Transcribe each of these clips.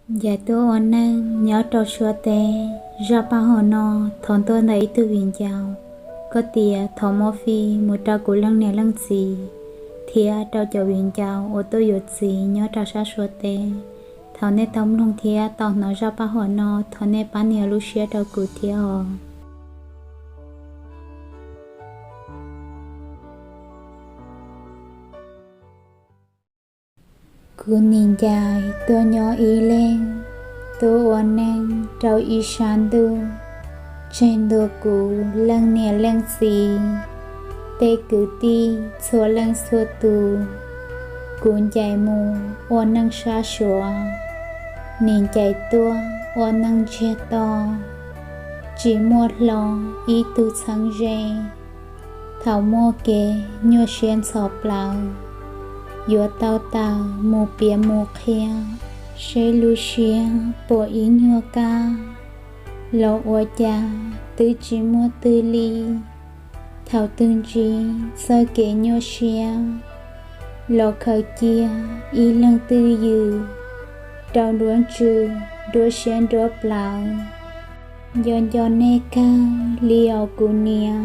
Ncaim tuaj ua neej nyob rau Suav teb, zaj paj huam no thov tuaj ntawm ib tug viv ncaus, koj tias thov muab fij mus rau kuv leej niam leej txiv thiab rau cov viv ncaus uas tuaj yuav txiv nyob rau sab Suav teb. Thaum nej tau mloog thiab tau hnov zaj paj huam no, thov nej pab nias lub siab rau kuv thiab os. Kuv nim ncaim tuaj nyob ib leeg, tuaj ua neej rau ib sab ntuj, tseg ntua kuv leej niam leej txiv, tej kwv tij txhua leej txhua tus. Kuv ncaim mus ua neej sab Suav, nim ncaim tuaj ua neej ntsiag to, tsis muaj hlo ib tug txheeb ze. Thaum muaj kev nyuaj siab ntxhov plawv, yuav tau tawm mus piav mus qhia, seb lub siab puas ib nyuag kaj, los ua cas twb tsis muaj twg li. Thaum twg ntsib txoj kev nyuaj siab, los khaws cia ib leeg twj ywm rau nruab ntsws nruab siab nruab plawv. Nco nco nej kawg li os kuv niam,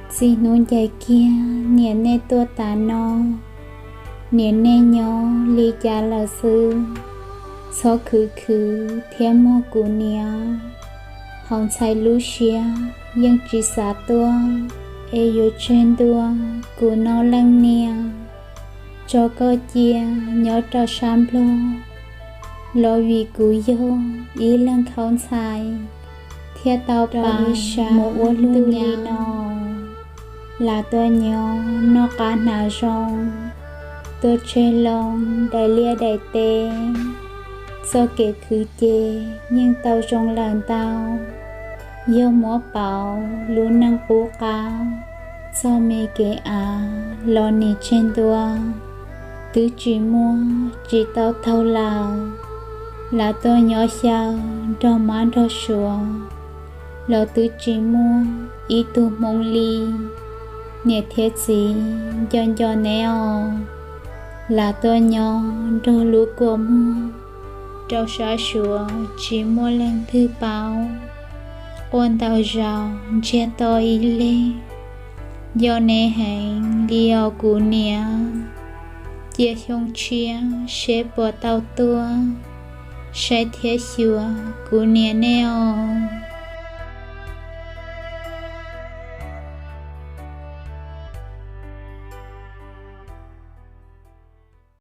txij hnub ncaim kiag niam nej tuaj tas no, niam nej nyob li cas lawm xwb. Txhob khwv khwv thiab mog kuv niam, hauv ntxhais lub siab yeej tsis xav tuaj, es yuav tseg ntua kuv no leej niam tso koj cia nyob rau sab Nplog, los vim kuv yog ib leeg khaub ntxhais thiaj tau pais mus ua luag li no. Lam tuaj nyob noj qab hnav zoo, tuaj tseg loo daim liaj daim teb, txoj kev khwv ces yeej tau zoo lawm ntau. Yog muab pauv lub neej qub qab, txoj me kev av los nim tseg ntua, twb tsis muaj tsis tau taug lawm. Lam tuaj nyob xyaw nrog mab nrog suav, los twb tsis muaj ib tug hmoo li. Niam thiab txiv nco nco neb os. Lam tuaj nyob nrog lub kua muag, rau sab Suav tsis muaj leej twg paub. Quaj ntau zaus ntsiag to ib leeg, nco neb heev li os kuv niam. Cia xyoo tshiab seb puas tau tuaj saib thiab xyuas kuv niam nej os.